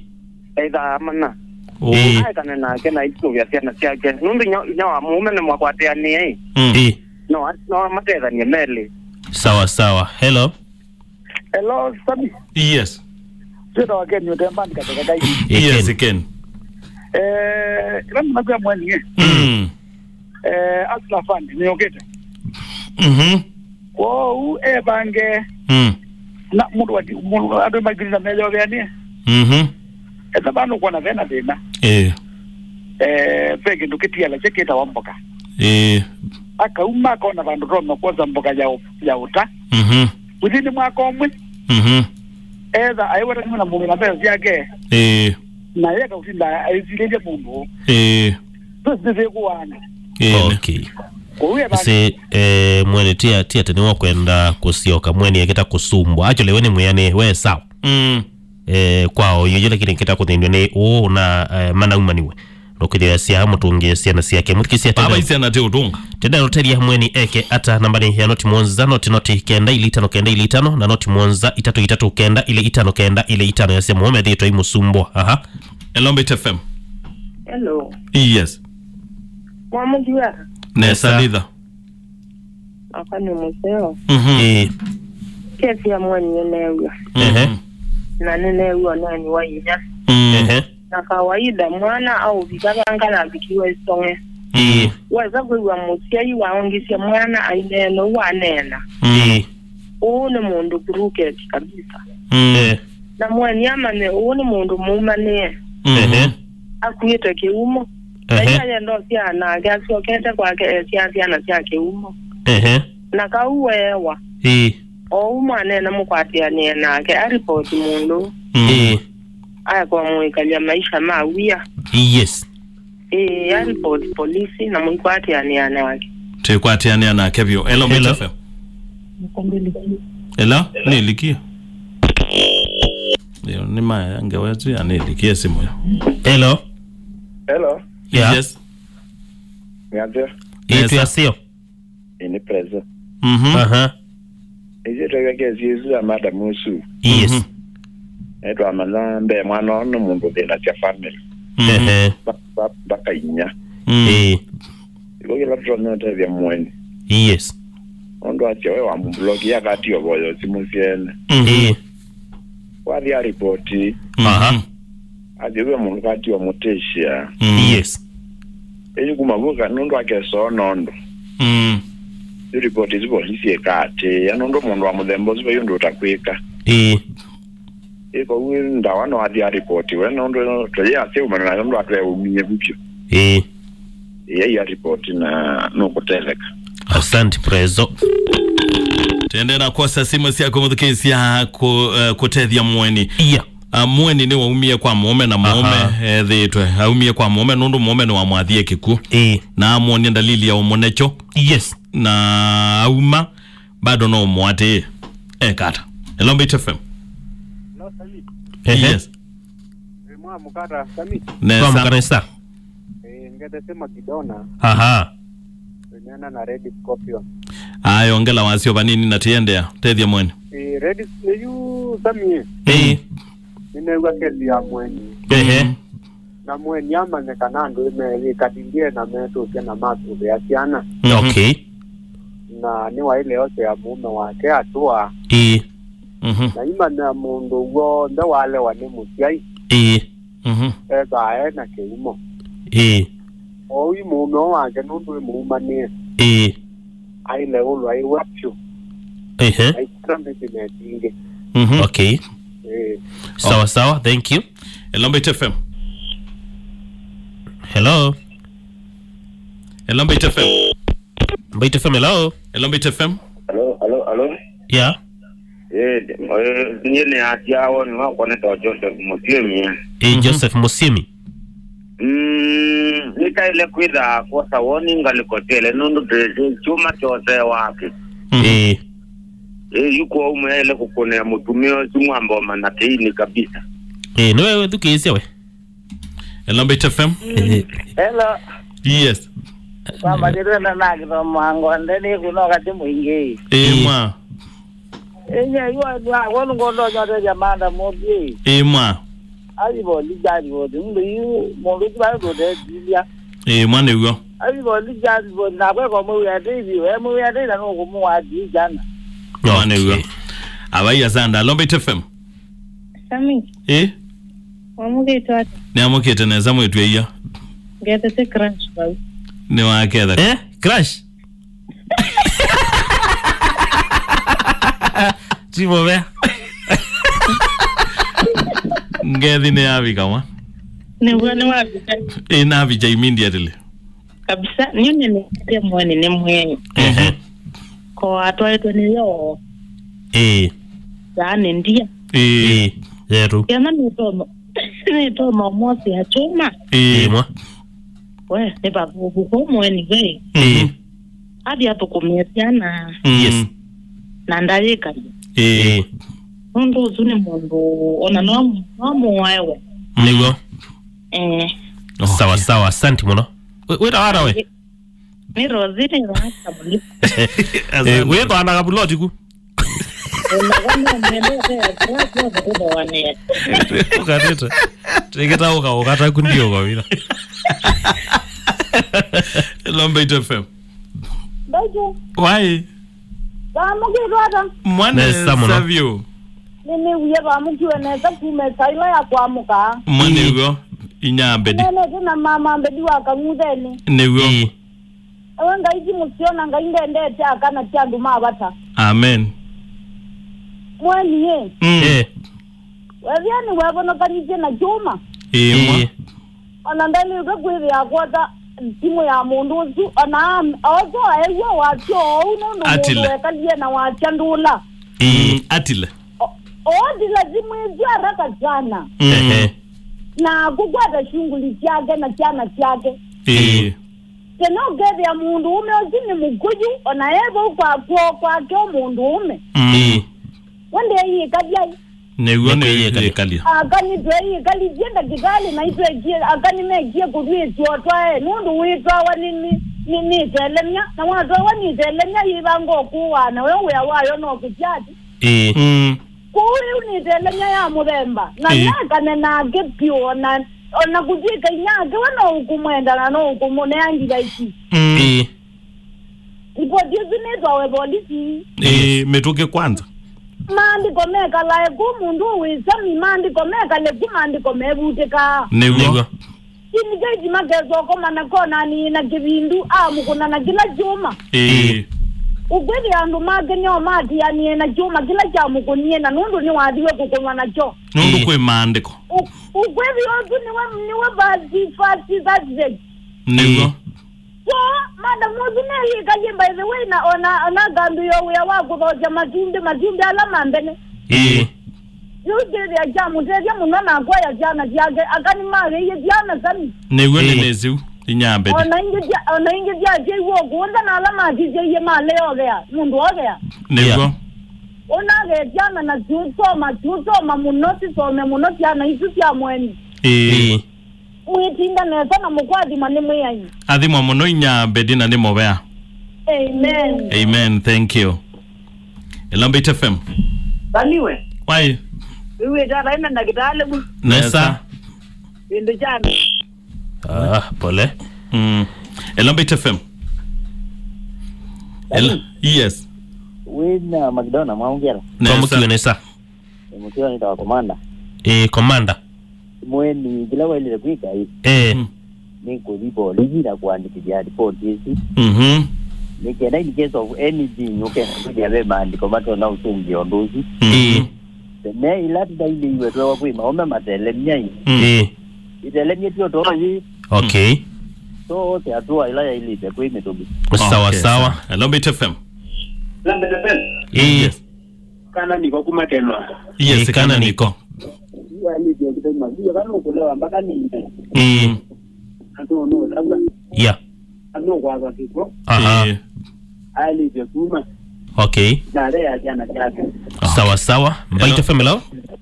Either amana. Ĩĩ. Aekane nake na isũvya syana syake. Nũndũ inya, inya wa mũũme nĩ mwakwatĩanĩe. Mm. Ĩĩ. No, no matethanie melĩ. Sawa, sawa. Hello. Hello, Sami. Yes. Twĩtawa Ken Ũtembani Kateka Kaini. Ĩĩ, yes, Ken. Ken. Eh, ĩla nĩnakwĩa mweni, eh. Mm. Eh, Asla Fund, nĩyũkĩte. Mhm. Kwoou evange Mm. na mũndũ wa, mũndũ andũ magirisa meyoveanie. Mhm. Esa vandu kuona vena thĩna. Eh. Eh, ve kĩndũ kĩtiala kye kĩtawa mboka. Eh. Akauma akona vandu tona kwosa mboka ya, ũ- ya ũta. Mhm. Within mwaka ũmwe, Mhm. etha aiwetaniwe na mũndũ na mbesa syake. Eh. Na ye kautinda aisilĩlye mũndũ. Eh. Twĩsĩthĩkũwana. Eh. Okay. Kũu evange. Sĩ, eh, mwene tia, tia tene wakwenda kũsyoka mwene ekĩta kũsumbwa. Actually, we nĩ mwĩanĩ, we sawa. Mm. Eh, kwao, yo, yo, lakini kita kũthĩnw'a nĩ ũũ na, eh, manaumaniwe. Nũkwĩthĩwa sya mũtũngĩe syana syake. Mũthikĩsya tenda. Baba isyana ti ũtũnga. Tenda rũtelia mweni eke ata namba nĩ ya noti mũonza, noti, noti kenda ilĩ itano kenda ilĩ itano, na noti mũonza itatũ itatũ kenda ilĩ itano kenda ilĩ itano ya sya mũũme thĩtwa imũsumbwa. Aha. Hello, Mbit F M. Hello. Yes. Mwamukiwa. Nesa. Nesa. Litha. Aka nĩ mũseo. Mhm. Ĩĩ. Kesi ya mweni nĩneew'a. Ehe. Mhm. Na nĩneew'a ũneeni wa inya. Mm. Ehe. Na kawaida, mwana aũvika vanga navikiwe ĩsong'e. Ĩĩ. Wesa kwĩw'a mũsyai waongisye mwana aineena ũu aneena. Mm. Ĩĩ. Ũũ nĩ mũndũ crooked kabisa. Mm. Eh. Na mweni amanye ũũ nĩ mũndũ mũumanĩe. Mhm. Ehe. Akuĩte kĩumo. Ehe. Na ĩla yenda ũsyaa nake asyokete kwake esyaa syana sya kĩumo. Ehe. Na kau weewa. Ĩĩ. Ou mwaneena mũkwatĩanĩe nake aripoti mũndũ. Mm. Ĩĩ. Aekwa mũikalya maisha ma wia. Yes. Ĩĩ, aripoti polisi na mũikwatĩanĩa nake. Twĩkwatĩanĩa nake vyũ. Hello, Hello. Mbit F M. Hello, nĩlikie. Yo, nĩ maya ngewa ĩsu ya nĩlikie simu yo. Hello. Hello. Yeah. Yes. Nĩatĩa? Ĩĩ, Yes, sir. Twĩaseo. Ĩĩ, nĩ Prezo. Mhm. Aha. Ĩsĩ tweka kesi ĩsu ya madam ũsu. Yes. Mhm. Nĩtwamanya mbee mwana ũũ nĩ mũndũ thĩnasya family. Mhm. Ehe. Ba- ba- mpaka inya. Mm. Ĩĩ. Iko kĩla tũtonya ũtethya mweni. Yes. Nũndũ asya we wa mũbloki akatio voyo simũ syene. Mhm. Ĩĩ. Wathi aripoti. Aha. Mhm. Athi we mũndũ kati wa mũtĩsya. Mm. Yes. Ĩyu kuma vuka nũndũ akesoo nondũ. Mm. Yu ripoti isu polisi ĩkaatĩĩa nũndũ mũndũ wa mũthemba ũsu vai ũndũ ũtakwĩka. Ĩĩ. Ĩko yu ndawa no athi aripoti we nũndũ tũyĩ asya umana nayo nũndũ atweũmie vupyo. Ĩĩ. Ĩĩ, ya ripoti na nũkũtetheka. Asante, Prezo. Tendee na kwosa simũ syaku mũthukĩĩsya kũ- eh, kũtethya mweni. Iya. Ah, mweni nĩ waumie kwa mũũme na mũũme Aha. ethĩĩtwe aumie kwa mũũme nũndũ mũũme nĩwamwathie kĩkw'ũ. Ĩĩ. Na amwonie ndalili ya ũmũnekyo. Yes. Na auma bado no ũmũatĩĩe. Ekata. Hello, Mbit F M. Ehe. Yes. Ĩĩ, mwamũkata, Sami? Nesa. Twamũka nesa. Ĩĩ, ngete sema kidona. Aha. Ĩneena na Red Scorpion. Aya, ongela wasyo vanini na tiendea. Tethya mwene. Ĩĩ, Red, nĩyu Sami. Ĩĩ. Nĩneew'a kesi ya mweni. Ehe. Mm. Na mweni amanye kana andũ merĩ katindie na metũsya na masũvĩa syana. Mhm. Okay. Na nĩwaĩle osea mũũme wake atũa. Ĩĩ. Mhm. Na imanya mũndũ w'onthe walewa nĩ mũsyai. Ĩĩ. Mhm. Ethaa e na kĩumo. Ĩĩ. Oyu mũũme ũũ wake nũndũ ĩmũumanĩe. Ĩĩ. aile ulu aiwa vyũ. Ehe. Aikũta mĩtĩ metingĩ. Mhm. Okay. Eh. Sawa, sawa. Thank you. Hello, Mbaitu F M. Hello. Hello, Mbaitu F M. Mbaitu F M, hello. Hello, Mbaitu F M. Alo, alo, alo. Yeah. Eh, eh, niĩ nĩ atia woni wakwa nĩ ta Joseph Mũsyĩmi. Eh, mhm. Joseph Mũsyĩmi. Mm, nĩtaĩle kwĩtha kwosa woni ngalĩko tele nũndũ tĩ-, tĩ-, kyũma kyose wake. Mhm. Eh. Eh, yu kwoou mwaĩle kũkũnĩa mũtumĩa ũsu mwamboma na kĩini kabisa. Eh, nĩwe wĩthukĩĩsya we? Hello, Mbaitu F M. Eh. Hello. Yes. Kwamba nĩtwenda na kĩthomo ango, ndeni kuna wakati mwingi. Eh, mwa. Enye, iwa, iwa, wonu ngondo nyote ya manda mobi. Eh, mwa. Ayi bo, lijali bo, ndu yu, mondo kiba ndo de dilia. Eh, mwa nĩw'o. Ayi bo, lijali bo, na kwe kwa mwe ya dei, we mwe ya dei na no kumwa di jana. Mwa nĩw'o. Okay. Abai asanda, Hello, Mbaitu F M. Sami. Eh? Wamũkĩte ata? Nĩamũkĩte nesa mwĩtu ĩia. Ngethete crush vau. Nĩwaketha. Eh? Crush? Ti mũvea. Ngethi nĩyavika mwa. Nĩw'o nĩwavika. Ĩnavika immediately. Kabisa, niĩ nĩnĩkĩte mweni nĩ mweni. Ehe. Ko atwaĩtwe nĩ yo. Ĩĩ. Yaani ndia. Ĩĩ. Ĩĩ. Yetu. Kena nĩtono, nĩtono mosi ya chuma. Ĩĩ. Ĩĩ, mwa. We, nĩ vavuvu ko mweni we. Ĩĩ. Athi athũkũmĩe syana. Mm. Yes. Na ndayĩkali. Ĩĩ. Ĩĩ. Nũndũ ũsu nĩ mũndũ ona no, no mũwae we. Nĩw'o. Eh. Sawa, sawa, asante mũno. Wĩ-, wĩtawa ata we? Nĩ Rosie, nĩ Rosie Kabuli. Eh, wĩthwana Kabuloti ku? Ũkatĩte. Tĩkĩta ũka, ũkata ku ndio kwa wĩra. Hello, Mbaitu F M. Mbaitu. Wai. Vamũkĩtwe ata? Mwana. Nesa mũno. Savio. Nĩnĩwie vamũkiwe nesa kuma ĩsaĩla ya kwamũka. Mwa nĩw'o, inyambedi. Nenete na mama mbedi wa kang'utheni. Nĩw'o. Ĩĩ. Ewe Ngai ti mũseo na Ngai ndendete aka na ti andũ ma vata. Amen. Mweni ĩ. Mm. Eh. Wethĩa nĩwevonokanĩtye na kyũma. Ĩĩ, mwa. Ĩĩ. Ona ndalĩtwe kwĩthĩa kwota simũ ya mũndũ ũsu, ona am-, oso aew'a wasyo oou nũndũ mũndũ Atile. Wekalie na wasya ndũla. Ĩĩ. Mm, atile. O-, ootile simũ ĩsu haraka sana. Mm. Ehe. Na kũkwata shughuli syake na syana syake. Ĩĩ. Tena ũkethĩa mũndũ ũme ũsu nĩ mũkũyũ, ona e vau kwa kwoo kwake o mũndũ ũme. Mm. Ĩĩ. We ndeeyĩkalya. Nĩw'o nĩkwĩyĩkalya. Nĩkwĩyĩkalya. Aka nĩtweeyĩkalisye ndakĩtalĩ na itwekie, aka nĩmekie kũtwĩsya ũtwae, nũndũ wĩtwawa nĩ, nĩ, nĩ, nĩ itelemya, na watwawa nĩ itelemya yĩvanga ũkũaa, na we wĩa wayo no kũkyati. Ĩĩ. Mm. Kwoou ĩu nĩ itelemya ya mũthemba, na Ĩĩ. Nakane nake pyũ, ona, ona kũtw'ĩka inyake we no ũkũmwenda na no ũkũmũnea ndivaisi. Mm. Ĩĩ. Ripoti ĩsu nĩtwawe volisi. Ĩĩ, mĩtũkĩ kwanza. Maandĩko mekalae kũ mũndũ wĩsami, maandĩko mekale kũ, maandĩko mevutĩkaa. Nĩw'o. Nĩw'o. Indicate makesa ũkomana konanie na kĩvindu, amũkũna na kĩla kyũma. Ĩĩ. Ũkwĩthĩa andũ make nĩo matianie na kyũma kĩla kyamũkũnie, na nũndũ nĩwathiwe kũkũnwa nakyo. Nũndũ Ĩĩ. Kwĩ maandĩko. Ũ-, ũkwĩthĩa ũsu nĩwe, nĩwe first, first suspect. Nĩw'o. Ĩĩ. So, madam ũsu neyĩkalye, by the way, na ona, ona akambĩĩa wĩa wa kũthokya matumbĩ, matumbĩ ala ma mbene. Ĩĩ. Yu kĩthĩa kyamũtethya mũno na akoya syana syake, aka nĩmageie syana sami. Nĩw'o Ĩĩ. Nĩnĩsĩ ũ, inyambedi. Ona ingĩ sya-, ona ingĩ syakyeiwe ũkũnza na ala matisyaie maleovea, mũndũ ovea. Nĩw'o. Yeah. Ũnagee syana na syũsoma, syũsoma mũno, sisome mũno syana isu sya mweni. Ĩĩ. Ĩĩ. Mwĩtinda nesa na mũkwathima nĩ Mwĩai. Athimwa mũno inyambedi na nĩ mũvea. Amen. Amen. Thank you. Hello, Mbaitu F M. Vaniwe. Wai. Wĩw'ĩte ata ĩna ndakĩtalĩ mwa? Nesa. Nesa. Kĩndũ kya Ah, pole. Mm. Hello, Mbaitu F M. Hello. Yes. Wĩna McDonald mwaungera. Nesa. Twamukiwe nesa. Mũkiwa nĩ ta komanda. Eh, komanda. Mweni, kĩla waĩlĩte kwĩka ĩ, Eh. Mm. Nĩ kũthi polisi na kũandĩkĩthya ripoti ĩsu. Mhm. Nĩ kenda in case of anything, ũkethĩa ve maandĩko matonya ũsũngĩa ũndũ ũsu. Ĩĩ. Me ila tũtailyĩiwe twewa kwĩ maũme matelemya ĩ. Mm. Ĩĩ. Itelemye tyo toyi. Okay. So, ose hatua ila yailĩte kwĩ mĩtũmĩ. Sawa, okay, sawa. Hello, Mbaitu F M. Ĩĩ. Yes. Kana niko kuma kenwa. Yes, ĩĩ, kana kana niko. Niko. Ĩĩ. Ĩĩ. Ĩĩ. Aha. Ĩĩ. Ailĩte kuma. Okay. Nare ya jana jana. Sawa, sawa. Mbaitu F M, hello? Hello,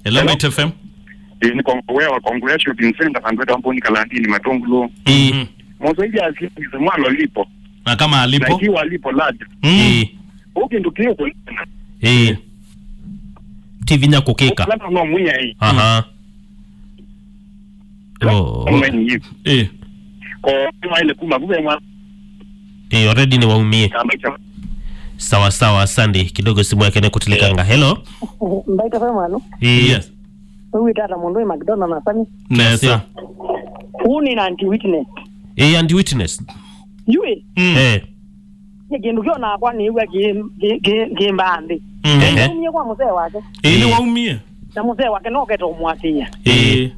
hello. Mbaitu F M. Ĩĩ, nĩ Kongowea wa Kongowea Shopping Center, kangweta Mboni Kalandini Matungulu. Ĩĩ. Mhm. Mosaidia asikize mwalo lipo. Na kama alipo? Na ikiwa alipo lad. Mm. Ĩĩ. Ũkĩndũ kĩu kũnena. Ĩĩ. Ti vinya kũkĩka. Ũkũlana no mwĩai. Aha. Oh. Mwenyi. Eh. Ko mwaile kuma kuve mwa. Eh, already nĩ waumie. Kama cha. Sawa, sawa, asante. Kidogo simu yake nĩkũtilikanga. Hello? Mbaitu F M, alo? Eh. Yes. Ũwĩta ata mũndũ wĩ McDonald na Sami? Nesa. Huu ni anti witness. Eh, anti witness. Yui. Mm. Eh. Nĩ kĩndũ kĩo nakwa nĩw'a kĩ- kĩ- kĩ- kĩmbaa nthĩ. Mm. Ehe. Naumie kwa mũsee wake. Ĩĩ, nĩwaumie. Na mũsee wake nokete ũmwatĩĩa. Ĩĩ.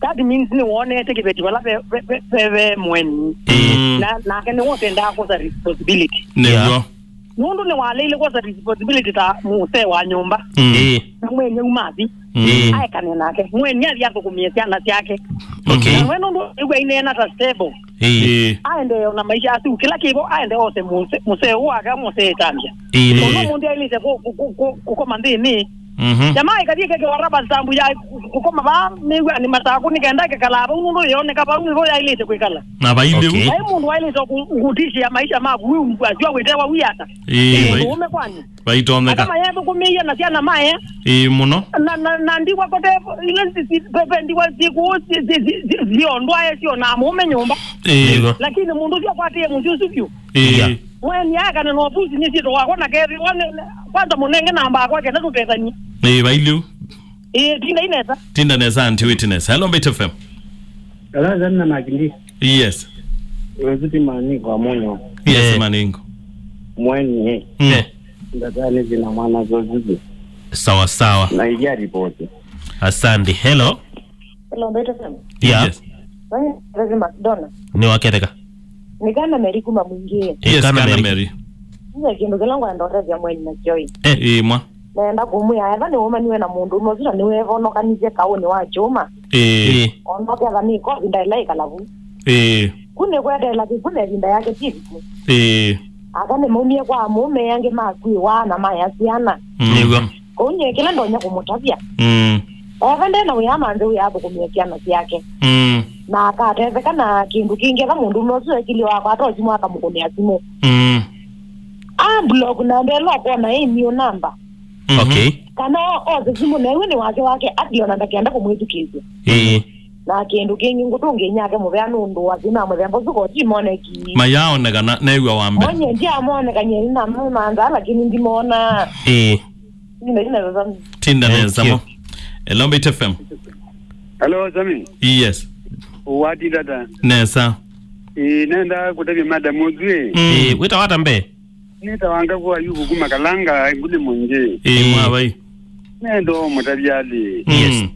That means nĩwonete kĩveti vala ve- ve- ve- ve- ve mweni. Ĩĩ. Mm. Na nake nĩwotendaa kwosa responsibility. Nĩw'o. Yeah. Nũndũ nĩwaleile kwosa responsibility ta mũsee wa nyũmba. Mm. Ĩĩ. Na mweni aumathi. Mm. Ĩĩ. Aekane nake. Mweni athi athũkũmĩe syana syake. Okay. Na we nũndũ ĩw'a ineena ta stable. Ĩĩ. Ĩĩ. Aendee ona maisha asu, kĩla kĩvo aende ose mũse- mũseo wake, mũsee ĩtambya. Ĩĩ. Mũno mũndũ ailĩte kũ- kũ- kũ- kũ- kũkoma nthĩnĩ. Mhm. Jamaa ĩkathi ĩkekewa raba stamp ya kũ- kũkoma vaa mĩw'anĩ matakũ nĩ kenda ĩkĩkalaa vau nũndũ yoneka vau nĩvo yailĩte kwĩkala. Na vailĩu. Okay. Vai mũndũ wailĩte kũ- kũtishia maisha maku wĩ asywa wĩtewa wĩ ata. Ĩĩ, mũndũ vai- ũme kwanyu. Vaitonyeka. Ata mayethũkũmĩie na syana mae. Ĩĩ mũno. Na, na, na ndiwa kote, ile si- si- pe- pe- ndiwa siku si- si- si- si- sio ndwae sio na mũme nyũmba. Ĩĩ. Nĩw'o. Lakini mũndũ ũcio akwatĩe mũsyĩ ũsu vyũ. Ĩĩ. Yeah. Mweni aekane na ũvusi nĩ syĩtwa wakwa na kethĩwa nĩ- nĩ- kwanza mũnenge namba akwa kenda tũtethanie. Ĩĩ, vailĩu. Ĩĩ, tinda inesa. Tinda nesa, anti witness. Hello, Mbaitu F M. Hello, Zan na Makindi. Yes. Weziti mani kwa moyo. Yes, eh. Maningo. Mweni. Mm. Eh. Ndatani zina mwana zozizi. Sawa, sawa. Na ilia ripoti. Asante. Hello. Hello, Mbaitu F M. Yeah. Yes. Nani, Rezi McDonald. Nĩ wa Ketheka. Nĩ kana Mary kuma Mwingi. Eh, yes, kana kana Mary. Mary. Nĩ kĩndũ kĩla ngwenda ũtethya mweni na Joy. Eh. Ĩĩ, mwa. Nenda kũmwĩa, ethwa nĩwũmaniwe na mũndũ ũmwe ũsu na nĩwevonokanisye kaũnĩ wa kyũma. Ĩĩ. Ĩĩ. Ona ũkethwa nĩ ĩkovi ndaĩla ĩkala vu. Ĩĩ. Ku nĩkweteela kĩku na ĩvinda yake ti ĩviku. Ĩĩ. Aka nĩmaumie kwa amũũme angĩ makwĩwaa na maya syana. Mm. Nĩw'o. Kwoou nyie kĩla ndonya kũmũtavya. Mm. Ethwa nde na wĩa manze wĩa athũkũmĩe syana syake. Mm. Na akatetheka na kĩndũ kĩngĩ, ethwa mũndũũme ũsu ekilio wakwa atosimũ akamũkũnĩa simũ. Mm. A block namba ĩla ũkwona ĩ new number. Mhm. Okay. Kana o- ose simũ na ĩwe nĩ wake wake, ati ona ndakenda kũmwĩthukĩĩsya. Ĩĩ. Na kĩndũ kĩngĩ ngũtũngĩnyake mũvea nũndũ wa thĩna wa mũthemba ũsu koti moneki. Mayaonekana new'a wa mbee. Monye ndiamonekanie nĩ na mama nza, lakini ndimona. Ĩĩ. Nĩ nĩ sasa. Tinda nesa mo. Thank you. Hello, Mbaitu F M. Hello, Sami. Yes. Watinda ata? Nesa. Ĩĩ, nenda kũtavya madam ũsu ĩ. Mm. Ĩĩ, wĩtawa ata mbee? Nĩtawa Ngavũ Ayubu kuma Kalanga, Nguni Mũingĩ. Ĩĩ, mwa vai. Nenda ũmũtavya atĩĩ. Yes. Mm.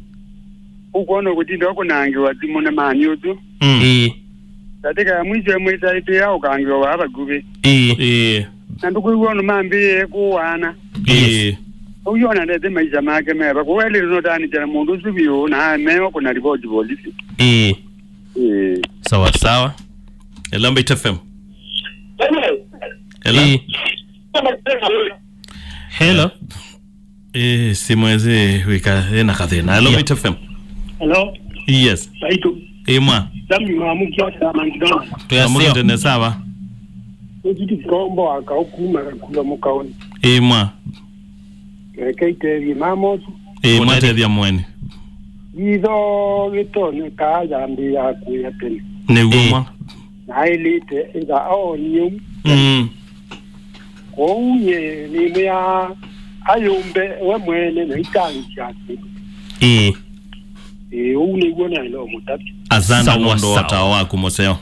Ũkwona kũtinda ũkũnangĩwa thimũ nĩ mani ũsu. Mm. Ĩĩ. Ndatĩka ya mwisho ĩmwe ĩtaĩtĩĩa ũkangĩwa vaa vakuvĩ. Ĩĩ. Ĩĩ. Na ndũkwĩw'a ũndũ mambĩĩe kũaana. Yes. Ĩĩ. Ũu ona ndete maisha make meva. Kũu elĩte no taanĩkya na mũndũ ũsu vyũ na aemewa kũna ripoti polisi. Ĩĩ. Ĩĩ. Sawa, sawa. Hello, Mbaitu F M. Hello. Ĩĩ. Hello. Eh, simu ezi wika ena kathina. Hello, yeah. Mbaitu F M. Hello. Yes. Mbaitu. Ĩĩ, mwa. Sami mamukia wa McDonald. Twĩaseo. Amukite nesa va? Ĩkiti kombo akaukuma kakula mũkaoni. Ĩĩ, mwa. Eke itethie mama ũsu. Ĩĩ, mwa. Ũtethia mweni. Itho gĩtonyo kaa yambĩĩa kũya tene. Nĩw'o. Ĩĩ. Mwa. Na aĩlĩte ĩtha aonie ũu. Mm. Kwoou nyie nĩmwĩaa ayũmbe we mwene na itangi sya kĩndũ. Ĩĩ. Ĩĩ, ũu nĩw'o naĩle ũmũtavya. Asante. Sawa, nũndũ wa sawa. Ũtao waku mũseo.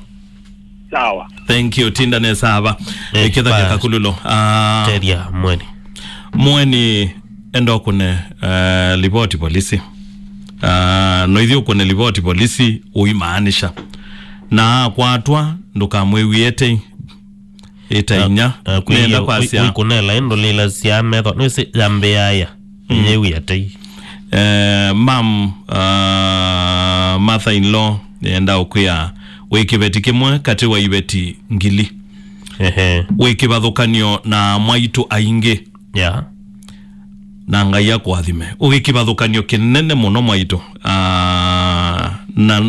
Sawa. Thank you, tinda nesa ava. Eh, Ikitha kya ba- Kakululo. Ah, Teria mweni. Mweni, enda ũkũne, eh, livoti polisi. Ah, no ithyĩ ũkũne livoti polisi, ũimaanisha. Na akwatwa, ndũkamwĩwie tei. Ĩta inya. Na, na kwĩ nenda kwasya. Ũikũnela ĩndo lila sya metho, nĩsĩ yambĩaĩa. Mm. Yĩwia tei. Eh, mam, ah, mother in law, nĩenda ũkwĩa, wĩ kĩveti kĩmwe katĩ wa iveti ngili. Ehe. Wĩ kĩvathũkanio na mwaitũ aingĩ. Yeah. Na Ngai akũathime. Ũĩ kĩvathũkanio kĩnene mũno mwaitũ. Ah, na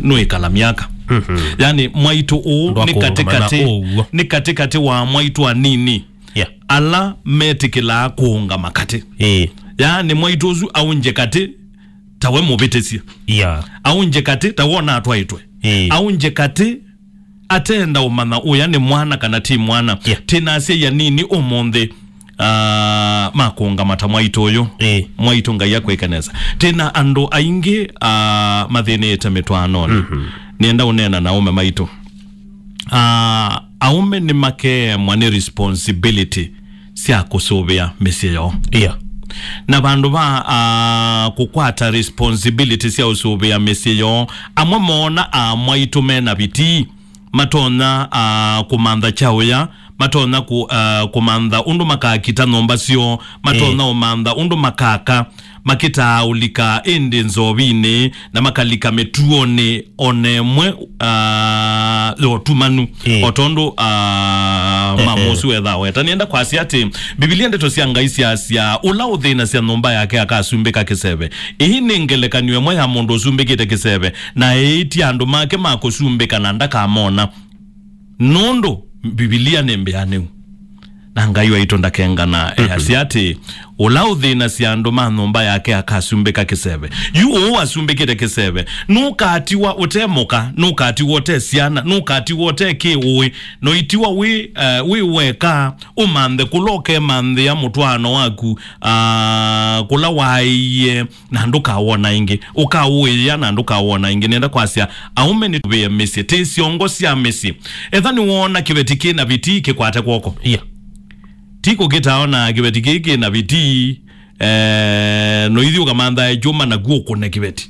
nũĩkala myaka. Mhm. Yani, mwaitũ ũũ nĩ ndwakũũngama na katĩkatĩ, ũw'o. Nĩ katĩkatĩ wa mwaitũ anini. Yeah. Ala metĩkĩlaa kũũngama katĩ. Ĩĩ. Yani, mwaitũ ũsu aũngye katĩ, ta we mũvĩtĩsye. Yeah. Aũngye katĩ, ta wona atwaĩtwe. Ĩĩ. Aũngye katĩ, atenda ũmanya ũya nĩ mwana kana ti mwana. Yeah. Tĩna asyai anini ũmũnthĩ, ah, makũũngama ta mwaitũ ũyũ. Ĩĩ. Mwaitũ Ngai akwĩke nesa. Tĩna andũ aingĩ, ah, mathĩnĩte mĩtwaanonĩ. Mhm. Nĩenda ũneena na aũme maitũ. Ah, aũme nĩmakeemwa nĩ responsibility sya kũsũvĩa mĩsyĩ yoo. Yeah. Na vandũ va, ah, kũkwata responsibility sya ũsũvĩa mĩsyĩ yoo, amwe moona amwaitũ mena vitii, matonya, ah, kũmantha kyaũya, matonya kũ-, ah, kũmantha ũndũ makakita nyũmba syoo, matonya Eh. ũmantha ũndũ makaka, makĩtaa ũlika ĩndĩ nzovinĩ, na makalika mĩtuonĩ o na ĩmwe, ah, ya ũtumanu, Ĩĩ. o tondũ, ah, Ehe. mama ũsu wethaa weta. Nĩenda kwasya atĩ Mbivilia, ndeto sya Ngai syasya, "Ũla ũthĩnasya nyũmba yake akasumbĩka kĩseve." Ĩĩ nĩ ngelekany'o ĩmwe ya mũndũ ũsumbĩkĩte kĩseve, na eĩtye andũ make ma kũsumbĩka na ndakamona. Nũndũ Mbivilia nĩ mbĩanĩu. Na Ngai waitũ ndakengana, Mhm. easya atĩ, "Ũla ũthĩnasya andũ ma nyũmba yake akasumbĩka kĩseve." Yu ũũ wasumbĩkĩte kĩseve, nũkatiwa ũte mũka, nũkatiwa ũte syana, nũkatiwa ũte kĩũĩ, noitiwa wĩ, eh, wĩ weka, ũmanthe kũla ũkemanthĩa mũtwaano waku, ah, kũla waĩie, na ndũkawona ĩngĩ. Ũkaũĩa na ndũkawona ĩngĩ. Nenda kwasya, aũme nĩtũvĩe mĩsyĩ. Tĩ syongo sya mĩsyĩ. Etha nĩwoona kĩveti kĩ na vitii, kĩkwate kw'oko. Yeah. Ti kũkĩtaona kĩveti kĩĩ kĩ na vitii, eh, no ithyĩ ũkamanthae kyũma naku ũkũne kĩveti.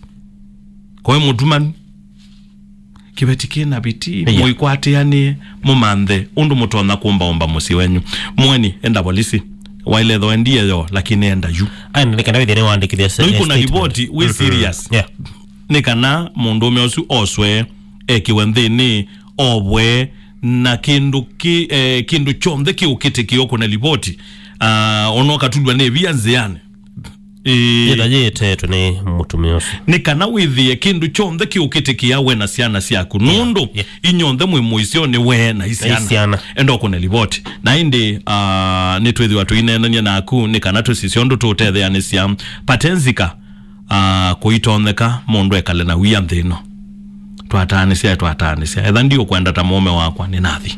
Koe mũtumanu. Kĩveti kĩ na vitii, Yeah. mũikwatĩanĩe, mũmanthe ũndũ mũtonya kũmbaũmba mũsyĩ wenyu. Mweni, enda volisi. Waile thoe ndiye yo, lakini enda yu. Ai, nĩ kana wĩthĩe nĩwandĩkĩthya se-, Nũikũna statement. Riboti, wĩ Mhm. serious. Yeah. Nĩ kana mũndũũme ũsu oswe, ekĩwe nthĩnĩ, ovwe, na kĩndũ kĩ-, eh, kĩndũ kyonthe kĩũkĩtĩkĩo kũna livoti. Ah, ona ũkatulwa nĩ via nzĩanĩ. Ĩĩ. Yĩtha yĩtetwe nĩ mũtumĩa ũsu. Nĩ kana wĩthĩe kĩndũ kyonthe kĩũkĩtĩkĩa we na syana syaku. Yeah, Nũndũ yeah. inyonthe mwĩ mũisyonĩ we na isyana. Isyana. Enda ũkũne livoti. Na ĩndĩ, ah, nĩtwĩthĩwa tũineenany'a naku, nĩ kana tũsisye ũndũ tũũtetheanĩsya. Patenzika, ah, kũitonyeka mũndũ ekale na wia nthĩ ĩno. Twataanĩsya, twataanĩsya. Etha ndiũkwenda ta mũũme wakwa, nĩ nathi.